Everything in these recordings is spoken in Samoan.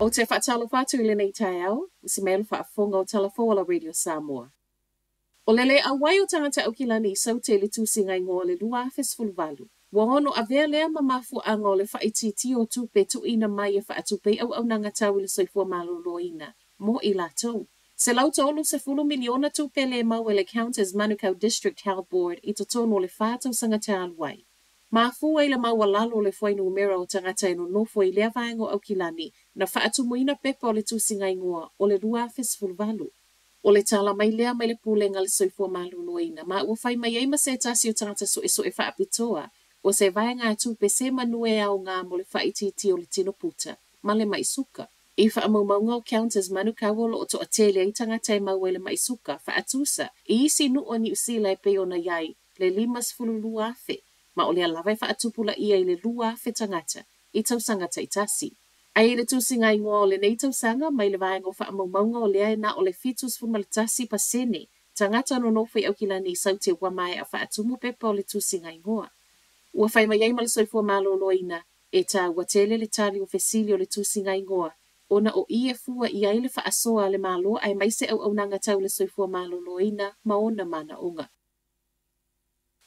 Ou te faatalofa atu i lenei taeao, i si mea le faafofoga o Tala Fou a la Radio Samoa. O le lē auai o tagata Aukilani i Saute i le tusiga igoa o le 2018, ua ono avea lea ma mafuaaga o le faaitiitia o tupe tuuina mai e faatupe ai auaunaga tau i le soifua maloloina mo i latou. $130 miliona tupe lē maua e le Countess Manukau District Health Board i totonu o le fa tausaga talu ai. Mafua i le maualalo o le fuainumera o tagata e nonofo i lea vaega o Aukilani na faatumuina pepa o le tusiga igoa o le 2018. O le tala mai lea mai le Pulega a le Soifua Maloloina ma ua fai mai ai ma se tasi o tagata suesue faapitoa o se vaegatupe se manu e aoga mo le faaitiitia o le tino puta ma le mai suka. I faamaumauga o Countess Manukau o loo toatele ai tagata e maua i le mai suka faatusa i isi nuu o Niu Sila e pei ona i ai le 52,000 ma o lea lava e faatupulaia i le 2,000 tagata i tausaga taitasi. Ae i le tusiga igoa o lenei tausaga mai le vaega o faamaumauga o lea e na o le 71% tagata nonofo i Aukilani i Saute ua maea faatumu pepa o le tusiga igoa. Ua fai mai ai ma le Soifua Maloloina e taua tele le tali o fesili o le tusiga igoa ona o i e fua i ai le faasoa a le Malo aemaise auaunaga tau le soifua maloloina ma ona manaoga.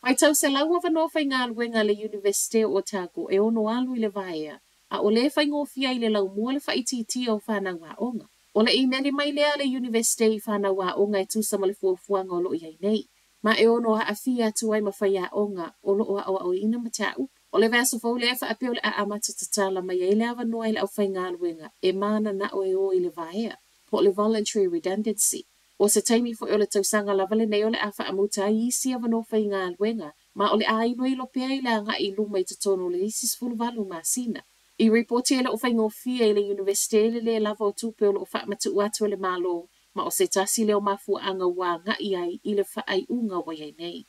Faitau selau avanoa faigaluega a le Iunivesite o Otago e ono alu i le vaea, a o lē faigofie ai i le laumua le faaitiitia o fanau aoga. O le imeli mai lea a le Iunivesite i fanau aoga e tusa ma le fuafuaga o lo o i ai nei, ma e ono aafia atu ai ma faiaoga o lo o aoaoina mataupu. O le vaiaso fou lea e faapea o le a amata tatala mai ai le avanoa i le aufaigaluega e mananao e o i le vaea, po o le voluntary redundancy. O se taimi foi o le tausaga lava lenei o le a faamuta ai isi avanoa faigaluega, ma o le a iloilo pea i le agai i luma i totonu o le isi 18 masina. I ripoti e le o faigofie i le Iunivesite le lē lava o tupe o lo o faamatuu atu e le Malo, ma o se tasi lea o mafuaaga ua agai ai i le faaiuga ua i ai nei.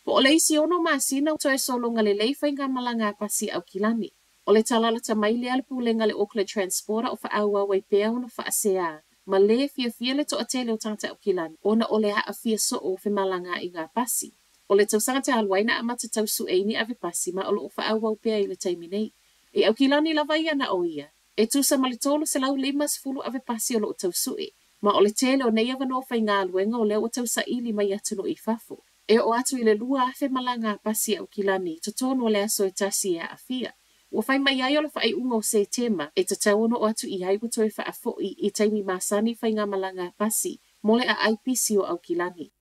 Po o le isi ono masina toe sologa lelei faigamalaga a pasi Aukilani. O le tala lata mai lea a le Pulega a le Auckland Transporter o faaauau ai pea ona faasea ma lē fiafia le toatele o tagata Aukilani ona o le aafia soo o femalagaaiga a pasi. O le tausaga talu ai na amata tau sue ai ni ave pasi ma o lo o faaauau pea i le taimi nei. I Aukilani lava ia na o ia, e tusa ma le 350 ave pasi o lo o tau sue, ma o le tele o nei avanoa faigaluega o lea ua tausaili mai atunuu i fafo. E oo atu i le 2,000 malaga a pasi a Aukilani i totonu o le aso e tasi e aafia. Ua fai mai ai o le faaiuga o Setema e tatau ona oo atu i ai ua toe faafoi i taimi masani faigamalaga a pasi mo le aai pisi o Aukilani.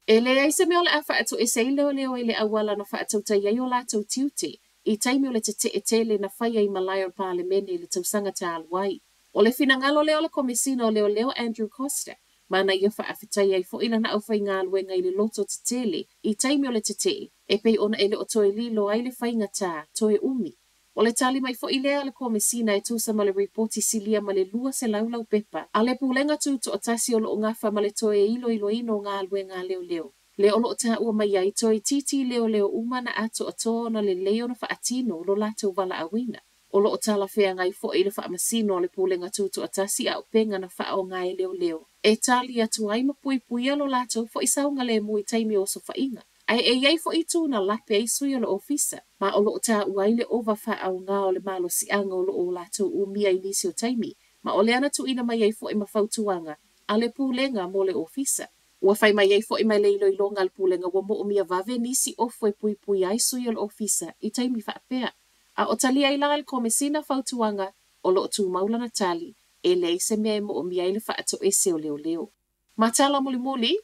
E leai se mea o le a faatoese ai leoleo i le auala na faatautai ai o latou tiute i taimi o le tetee tele na faia i malae o le Palemene i le tausaga talu ai. O le finagalo lea o le Komesina o Leoleo Andrew Coster, ma na ia faafetai ai foi lana aufaigaluega i le loto tetele i taimi o le tetee e pei ona e le o toe lilo ai le faigata toe umi. O le tali mai foi lea a le Komesina e tusa ma le ripoti silia ma le 200 laupepa a le Pulega Tutoatasi o lo o gafa ma le toe iloiloina o galuega a leoleo, lea o lo o taua mai ai toeitiiti leoleo uma na atoatoa ona lelei ona faatino lo latou valaauina. O lo o talafeagai foi le faamasino a le Pulega Tutoatasi auupega na faaaoga e leoleo e tali atu ai ma puipuia lo latou foi saogalemu i taimi o osofaiga. Ae e i ai foi itu na lape ai sui o le ofisa, ma o lo o taua ai le ova faaaoga o le malosiaga o lo o latou umia i nisi o taimi, ma o lea na tuuina mai ai foi ma fautuaga a le Pulega mo le ofisa. Ua fai mai ai foi mai le iloiloga a le Pulega ua moomia vave nisi ofu e puipui ai sui o le ofisa i taimi faapea. A o talia ai la e le Komesina fautuaga, o lo o tumau lana tali, e leai se mea e moomia ai le faatoese o leoleo. Ma tala mulimuli,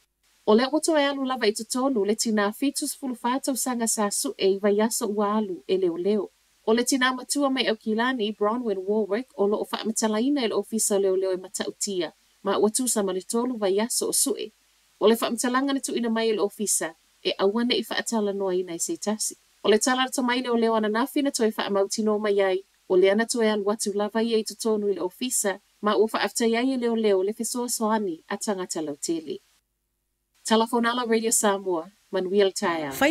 o lea ua toe alu lava i totonu le tinā 74 tausaga sa sue i vaiaso ua alu e leoleo. O le tinā matua mai Aukilani, Bronwyn Warwick, o lo o faamatalaina e le Ofisa o Leoleo e matautia, ma ua tusa ma le tolu vaiaso o sue. O le faamatalaga na tuuina mai e le Ofisa, e aua ne i faatalanoaina e se tasi. O le tala lata mai leoleo ananafi na toe faamautinoa mai ai, o lea na toe alu atu lava ia i totonu i le Ofisa, ma ua faafetai ai e leoleo le fesoasoani a tagata lautele. Tala Fonala Radio Samoa, manuia le taeao. Fai